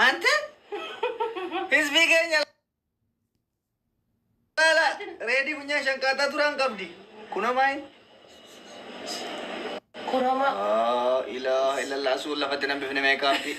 Ante hizbii keenya laala reedii funyaan shankaataa turaan qabdi. Kuna maayin? Kurama. Laa ilaaha illallah, asuun lafatti nan bifne meekaappii.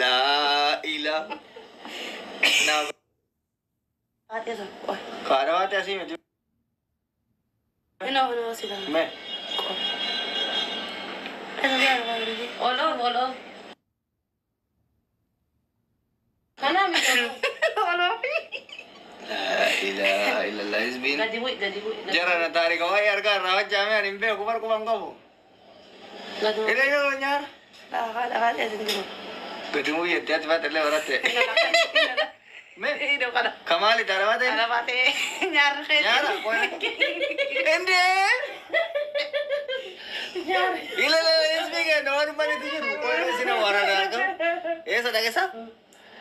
Laa ilaaha. Naa Haadha sana qoy. kaadha waate asii miti. Inoo inoo sila. Mee. Qoy. Esa biraa barbaade. Ol oof ol oof. Kanaa miti ol oof. Laa ilaaha illallah, hizbiin. Gadi bu'i, gadi bu'i. Jara na taarika waa'ee argaa irraa wajjaame ani hin beeku bar quban qabu. Gadi bu'i. Ila yoo nyaara. Haadha haadha asin jiru. Gadi bu'i jettee ati faaxillee baratte. Mee Idoo kana. kamaali taara baate? Haadha baatee nyaarri keessa. Nyaara qoy. Indee. Nyaara. Ila ila hizbii keenya waan ummanitti jiru. Qoy isin waraana argamu. Eessa dhageessa?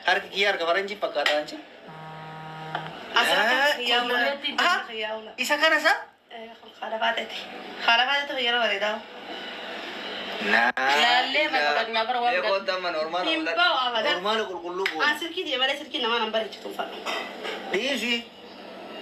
Harki kiyya harka faranjii fakkaata anchi. Isa kana sa? Haadha baateeti. Haadha baateeti xiyyaara bareedaa. Laallee bakka bara waan Eegoon tamma normaala. Hin ba'u abadan. Normaala qulqulluu goona. Aan silkii deemalee malee silkii namaa nan bareechitu uffadhu. Dhiisi.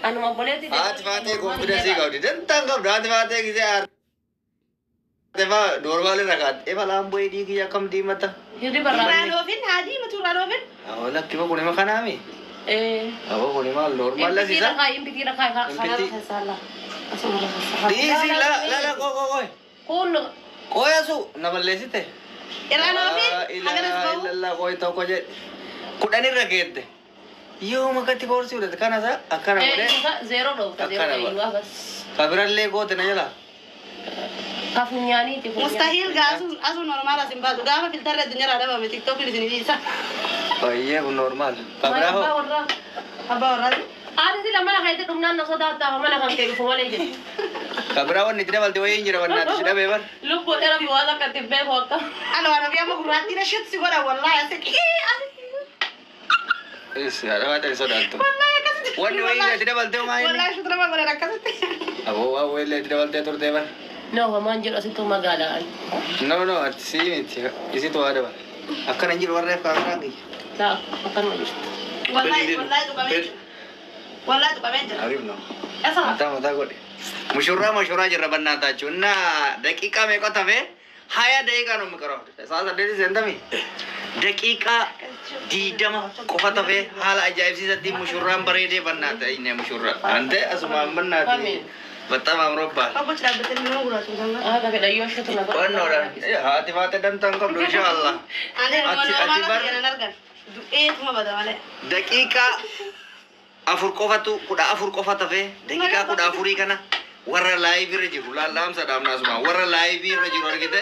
Anuma obboleetti. Haati faatee konfidensii qabdi. Dantaan qabdu haati faatee gisee aarte faa normaala irra kaatti. Efa laan bu'ee dhiigii akkam diimata. Hirriba irraa. Irraan oofin haa diimatu irraan oofin. Awwa lakki kun ima kanaami. Eh. Awwa kun ima normaala Impitii sisa. rakaa, impitii rakaa Impitii. kanarra keessaa laa. Asuma irra keessaa. Dhiisi la la la qoo qoo qoo. Kun Qooya su na balleessite. Irraan oofin haganas ba'u. Illallah qooyi tokko jedhe. Kudhan irra geette. Yoo makatti koorsii fudhate kana sa akkana godhee. Isa zeeroo dhoofta, zeeroo Akkana eeyyuu godha. bas. Kabirallee goote na jala. Ka funyaaniiti funyaan. Mustahiil gaa asuu normaala sin baatu gaafa filtarri addunyaarraa dhabame tiktookiin isin dhiisa. Baay'ee kun normaal. Kabiraa Abbaa hoo. warraa. Abbaa warraati. Haati sila mana keetti dhumnaan na sodaattaa mana kan kee dhufu malee jedhe. Kabiraa wanni itti dabalte wayii hin jira wannaati si dhabee bar. Lubbuu dheeraa fi waan akka itti beeku akka. Ana waan ofii amma gurraattii na shit si godha wallaahi asitti. Is haadha baatee sodaattu. Wallaahi akkasitti. Wanni wayii itti dabalte homaa inni. Wallaahi shit nama godhan akkasitti. Aboo waa wayii itti dabaltee turte bar. No, homaan jedhu asittuu magaalaan. No no ati sii miti isitu waa dabale. Akkana hin jiru warreef kaameraan kiyya. Laa akkanuma jirtu. Wallaahi wallaahi tuqamee jira. Wallaahi tuqamee jira. Ariif no. Esa. Mataa mataa godhe. Mushurraa mushuraa jirra bannaatachu. እና daqiiqaa meeqa tafe? 20 daqiiqaa ነው የሚቀረው። Sa'a 8 seentami. Daqiiqaa 20 qofa tafe haala ajaa'ibsiisatti mushurraan bareedee bannaata. Inni mushurraa. Ante asumaan bannaati. በጣም አምሮባል። Obbo dhaabbatee nama gurraatu sangaa. Haadha fedha yoo isheetu na godha. Qonnoodhaan haati faate dantaan qabdu inshallah. Ani Ati normaala bar xiyyaana argan. Du'eetuma bada malee. daqiiqaa 4 qofatu 14 qofa tafe daqiiqaa 14 kana warra live irra jiru laamsa dhaamna asuma warra live irra jiru argite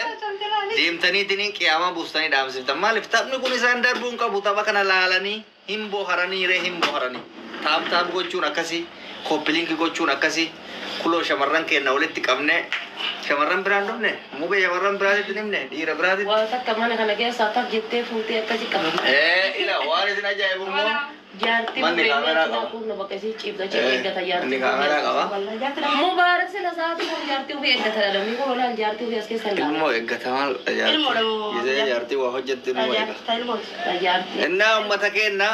deemtaniitiin qiyaamaa buustanii dhaamsiftan. Maaliif taphni kun isaan darbuu hin qabu tapha kana laalanii hin boharanii ree hin boharanii. Tap tap gochuun akkasii copy link gochuun akkasii kuloo shamarran keenya walitti qabne shamarran biraan dhufne mubee shamarran biraatitti himne dhiira biraatitti. Waan takka mana kana keessaa taf jettee fuutee akkasi qabdi. Ila waan isin ajaa'ibu immoo Jaartii manni kaameraa qaba. kun bakka isii ciibsa jee eeggata Inni jaartii. kaameraa qaba. Mubaarak sila sa'aatii kun jaartii ofii eeggata namni kun olaan jaartii ofii as keessa hin Ilmoo eeggata maal Ilmoodha moo? Gisee jaartii waa hojjette ilmoo eeggata. Ilmooti. Jaartii. Innaa uummata keenya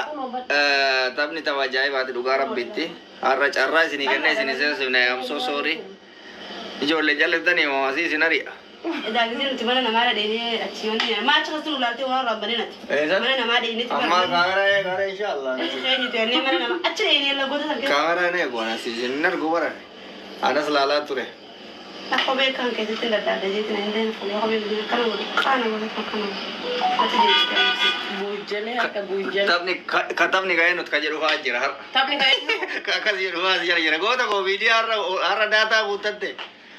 taphni tapha ajaa'ibaati dhugaa rabbiitti. Har'a carraa isinii kenna isinii seensifne am so sorry. Ijoollee jalliftanii maasii isin ari'a. Edaa nuti mana namaa dheenee achi yoonni maa achi keessatti ulaaltee waan rabbanee nati. Eessa? Mana namaa dheeneeti. Amma kaameraa eegaara inshallah. Achi eenyutu jennee mana namaa achi dheenee lagoota san keessa. Kaameraa ni eegu anas isin hin argu baran. Anas laalaa ture. Kophee kan keessatti daddaadda jeetiin hin deemu fuula kophee biyya akkana godhu kana godhu akkana godhu. Ati deebistee. Guujjalee akka guujjalee. Taphni ka taphni ga'ee nuti ka jedhu fa'aa jira har'a. Taphni ka'ee. Akkas jedhu fa'aa jira jira. Goota koo viidiyoo har'a har'a daataa guuttatte.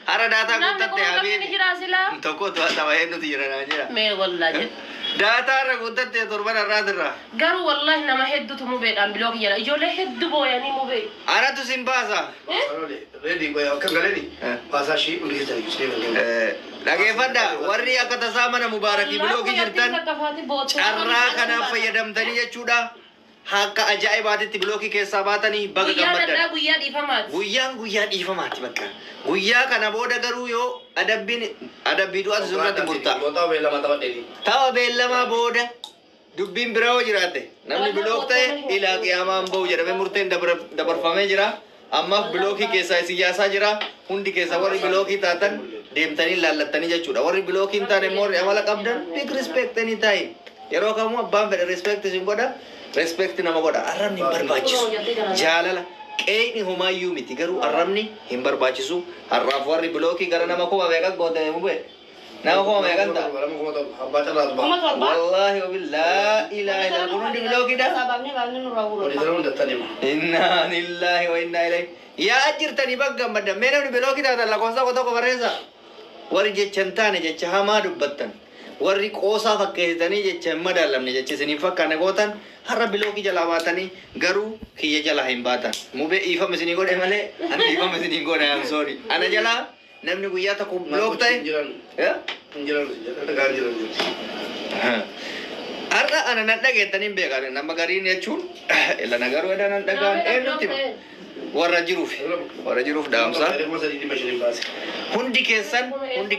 Har'a daataa Namni guuttatte kun kamni habiibi. jira silaa. Tokko tapha eenyutu jira naan jira. Mee wallaa jedhu. Daataa har'a guuttatte torban har'aatirra. Garuu wallahi nama hedduutu mubeedhaan block jedha. Ijoollee hedduu booyanii mubee. Anatu sin baasa. Ready, akkam galani? Baasaa ishee hundi keessan iyyuu isinii kan kennu. Dhageeffadha warri akka tasaa mana mubaarakii block jirtan carraa kanaaf fayyadamtanii jechuudha. Akka ajaa'ibaatitti block keessaa baatanii baga Guyyaa gammaddan. dadhaa guyyaa dhiifamaati. Guyyaan guyyaa dhiifamaati bakka. Guyyaa kana booda garuu yoo adabbiin adabbii du'aatu sirratti murtaa'a. Tapha beellamaa taphadheeni. Tapha beellamaa booda Dubbiin biraa yoo jiraate namni block ta'e ilaa qiyaamaan bahu jedhamee murteen dabarfamee jira. Ammaaf blockii keessaa isin yaasaa jira. Hundi keessa warri blockii taatan deemtanii laallattanii jechuudha. Warri blockii hin taane immoo warri amala qabdan big respect anytime. Yeroo kamuu abbaan fedhe respect isin godha. Respect nama godha. Arrabni hin barbaachisu. Jaalala. Qeeyni homaayyuu miti, garuu arrabni hin barbaachisu. Har'aaf warri blockii gara nama 10,000 meeqa goote, mubee? Nama 10,000 meeqan ta'a? Nama 7,000. Abbaa carraatu ba'a. 7,000. Wallaahi wabillaa ilaaha illa kun hundi blockiidha. Baafnee baafnee nurraa Walii guurra. dhala hundattan hima. Innaa lillahi wa innaa ilayhi. Yaa jirtanii bakka gammaddan. Mee namni blockii taatan lakkoofsa tokko tokko barreessa. Warri jecha hin taane jecha hamaa dubbattan. Warri qoosaa fakkeessitanii jecha hin madaalamne jecha isiniin fakkaanne gootan har'a blockii jalaa baatanii, garuu kiyya jalaa hin baatan. Mubee dhiifama isinii godhe malee ani dhiifama isinii godhe, I'm sorry. Ana jalaa namni guyyaa tokko block ta'e. Hin jiran. Eh? Hin jiran. Dhagaan jiran. Har'a ana nan dhageettanii hin beekan, nama gariin jechuun ila nagaruu edha nan dhagaan eenyutti hima? Warra jiruuf dhaamsa. 3,500 baase. Hundi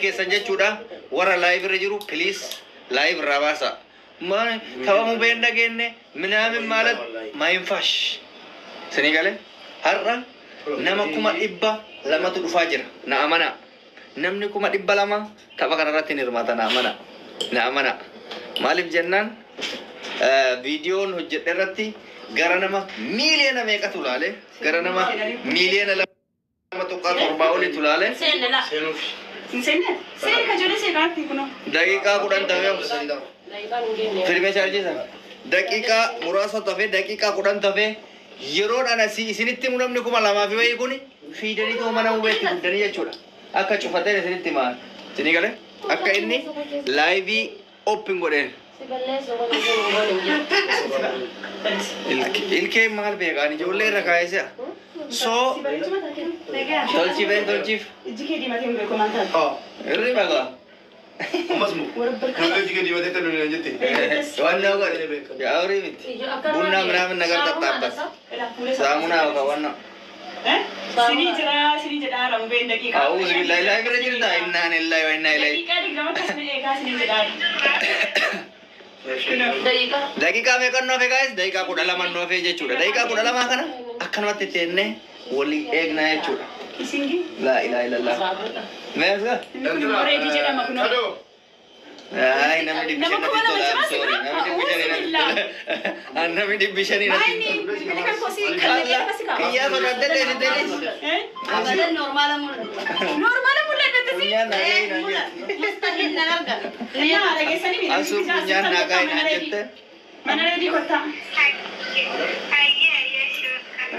keessan jechuudha, warra live irra jiru, please live irraa baasa. Maal tapha mubeen dhageenne minaamin maalat maayinfaash. Isinii galee har'a nama 200,000tu dhufaa jira. Na amana. Namni 200,000 tapha kanarratti hin hirmaata, na amana. Na amana. Maaliif jennaan, viidiyoon hojjedhe irratti gara nama miiliyoona meeqatu laale, gara nama 2.7 miiliyoona olitu laale. Seenne la. Seenuuf. Hin seenne? Seeni ka ijoollee seenaatti kunoo. Daqiiqaa 10 tafee. Daqiiqaan hin geenne. Firmee chaarjiisa. Daqiiqaa muraasa tafee, daqiiqaa 10 tafee, yeroon ana si isinitti himu namni 2,000 fi wayii kun fiidanii too mana hubeetti guddanii jechuudha. Akka cufateen isinitti himaa. Isinii galee? Akka inni liveii open godheen. Si balleessu waan hin goone hin jiru. Ilkee maal beekaan ijoollee irra kaa'ee si'a. Soo tolchi been tolchiif. Ijji kee diimatee hin beeku maal taate? Irri bagaa. Ammas mu. Kan hojii gadi diimatee kan nuyi jette. Waan nama godhe. Yaa horii miti. Bunnaa minaamin nagar tattaabbat. Saamunaa yookaan waan Sinii jira, sinii jedhaa ramubeen daqiiqaa. A'uuzu billahi, laa bira jirta, innaan illaahi wa innaa ilayhi. Daqiiqaa 20 akkasuma eegaa sinii jedhaa. Daqiiqaa. Daqiiqaa meeqa nu hafe, guys? Daqiiqaa 12 nu hafe jechuudha. Daqiiqaa 12 kana akkanumatti teennee walii eegnaa jechuudha. Isingi. Laa ilaaha illallah. Meesqa? Inni kun immoo reedii jedhama kunoo. Kadoo. Ay, namni 500 Nama natti 2,000 tola. jira I'm sorry. si bira? Namni 500 natti tola. Namni 500 natti Maayini tola. bilbila kan kosii kan naqee akkasi ka'a. Kiyyaa sodaadde teessiteetis. Abadan normaala mul'ata. Normaala mul'ata si. Funyaan naa gahii naan jette. Mustahil nan arga. Naa dhageessanii miidhagina. Asuun funyaan naa gahii naan jette. Mana reedii kottaa.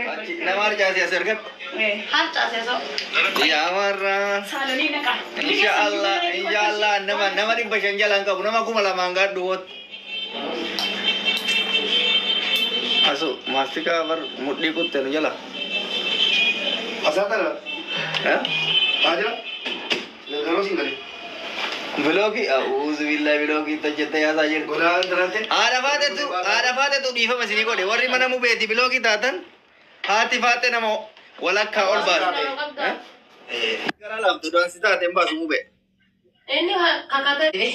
Achi nama harcaasee as ergadhu. Harcaasee soo. Yaa warra. Saalonii naqa. Insha Allah, insha Allah, nama 500 jalaan qabu, nama 2,000 gaadhu woot. Asu maastikaa bar mudhii kutte nu jala. Asaa tana. Eh? Haa jira. Garuu siin galee. Blockii, a'uuzu billahi, blockii hojjette yaasaa jirtu. Godaan darante. Haadha faatetu dhiifama isinii godhe. Warri mana mubeeti blockii taatan, haati faate nama walakkaa ol baate. Eh? Gara laaftu daansi taate hin baasu mubee. Inni kakatee.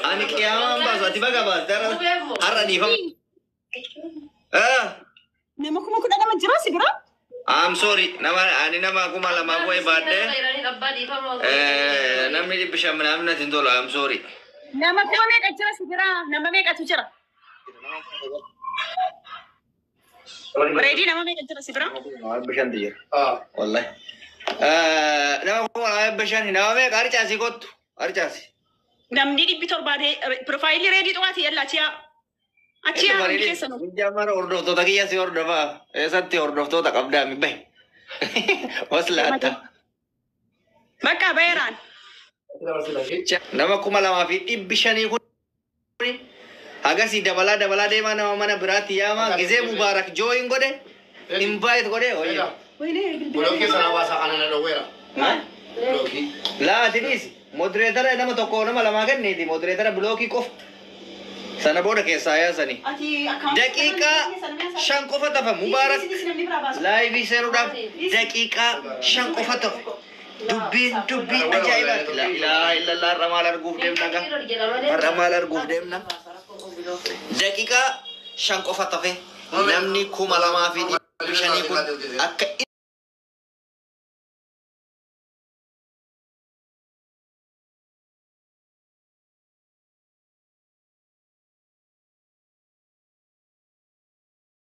Ani qiyaamaa hin baasu, ati baga baaste har'a dhiifama. Eh? Nama 12,000 jira si bira? I'm sorry, nama ani nama 2,000 wayi baadhee Abbaa dhiifama. Namni 500 minaamin natti hin tolu, I'm sorry. Nama kuma meeqa jira si bira? Nama meeqatu jira? Reedii, nama meeqa jira si bira? Nama 500tu jira. Ah. Wallahi. Nama 2,500, nama meeqa? Harcaasii kottu. Harcaasi. Namni 700 profileii reedii xuqaati yalla achiyaa. Achiyaa hundi keessanuu. Jamara hordoftoota kiyya si hordofaa. Eessatti hordoftoota qabdaa mi bahi. Waslaatta. Bakka bayeeraan. Nama 2,500 kun hagasii dabalaa dabalaa deemaa, nama mana biraatti yaamaa gizee Mubaarak join godhe, invite godhe hoyya. Blockii sana baasaa ana na dhowweera. Blockii. Laa, ati dhiisi. Moderator nama tokko nama lamaa kenniiti moderator blockii qofa. Sana booda keessaa yaasanii. Ati akkaawuntii Daqiiqaa 5 qofa tafa Mubaarak liveii seenuudhaaf daqiiqaa 5 qofa tafe. Dubbiin dubbii ajaa'ibaati. Laa ilaaha illallah, har'a maal arguuf deemna gaa? Har'a maal arguuf deemna? Daqiiqaa 5 qofa tafe namni 2500 kun akka